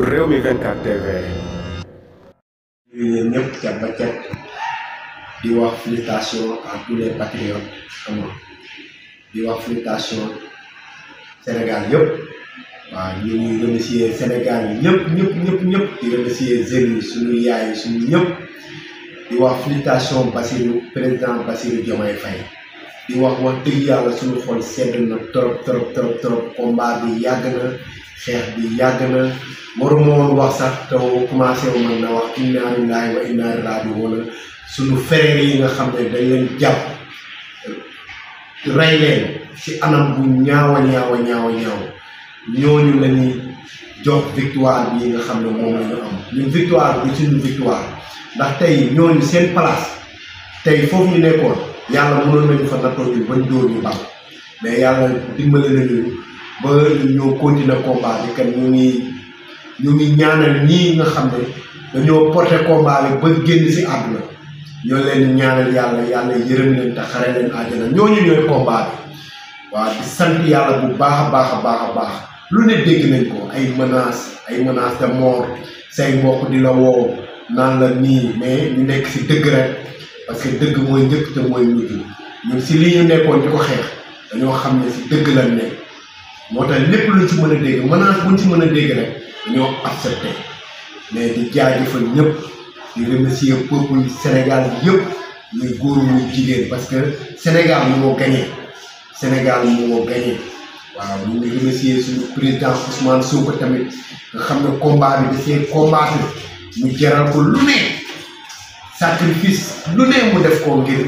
Rewmi 24 TV. Nous ñëpp ca ba cat di wax félicitations à tous les patriotes di wax félicitations Sénégal yëpp waaw ñu ngi remercier Sénégal ñëpp di remercier jeunes yi suñu yaay suñu ñëpp di wax félicitations président Bassirou Diomaye Faye di wax dëgg yàlla suñu xol sedd na trop combat bi yàgg na xeex bi yàgg na waruma woon wax sax te commencé wu man na wax inna lillahi wa inna ilayhi raaji'uun suñu frères yi nga xam ne dañ leen jàpp rey leen ci anam bu ñaawa ñooñu la ñuy jox victoire bi nga xam ne moom la ñu am ñun victoire bi suñu victoire ndax tey ñooñu seen place tey foofu ñu nekkoon yàlla mënoon nañu fa nattoo ñu bañ dóor ñu bal mais yàlla dimbale nañu ba ñoo continuer combat bi kan ñu ngi ñaanal ñii nga xam ne dañoo porter combat bi ba génn si àdduna ñoo leen ñaanal yàlla yërëm leen te xare leen àjjana ñooñu ñooy combat bi waaw di sant yàlla bu baax a baax lu ne dégg nañ ko ay menaces de mort say mbokk di la woo naan la nii mais ñu nekk si dëgg rek parce que dëgg mooy njëkk te mooy mujj ñun si li ñu nekkoon di ko xeex dañoo xam ne si dëgg lañ nekk moo tax lépp luñ ci mën a dégg menace buñ ci mën a dégg rek dañoo accepté mais di jaajëfal ñëpp di remercier peuple Sénégal yëpp muy góor muy jigéen parce que Sénégal moo gagné waaw ñu ngi remercier suñu président Ousmane Sonko tamit nga xam ne combat bi da see combattre mu jaral ko lu ne sacrifice lu ne mu def ko ngir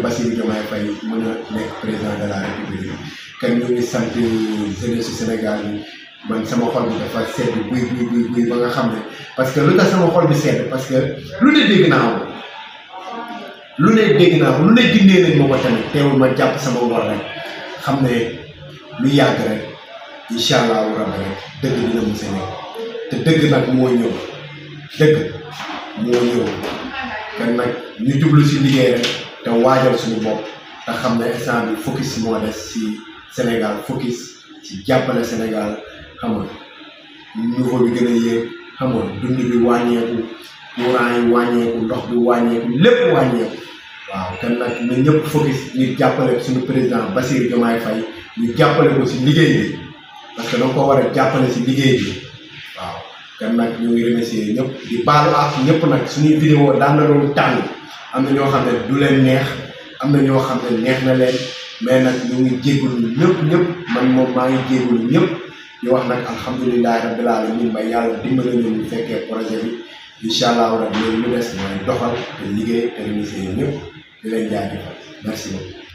Bassirou Diomaye Faye mën a nekk président de la République kan ñu ngi sant jeunesse su Sénégal yi man sama xol bi dafa sedd buy ba nga xam ne parce que lu tax sama xol bi sedd parce que lu ne dégg naa ko lu ne gindee nañ ma ko tamit teewul ma jàpp sama ngor rek xam ne lu yàgg rek incha allahu rabbi rek dëgg dina mu sene te dëgg nag moo ñëw kan nag ñu jublu si liggéey rek te waajal suñu bopp te xam ne instant bi focus moo des si Sénégal focus ci jàppale Sénégal xam nga niveau bi gën a yéeg xam nga dund bi wàññeeku courant yi wàññeeku ndox bi wàññeeku lépp wàññeeku waaw kan nag na ñëpp focus ñu jàppale suñu président Bassirou Diomaye Faye ñu jàppale ko si liggéey bi parce que danga ko war a jàppale si liggéey bi waaw kan nag ñu ngi remercier ñëpp di baalu ak ñëpp nag suñuy vidéo daan na doon tàng am na ñoo xam ne du leen neex am na ñoo xam ne neex na leen mais nag ñu ngi jégalu ñëpp man moom maa ngi jégalu ñëpp di wax nag alhamdulilahi rabbil alamin may yàlla dimbale ñu fekkee projet bi incha allah rabbi loolu lu des mooy doxal te liggéey te remercier ñëpp di leen jaajëfal merci beaucoup.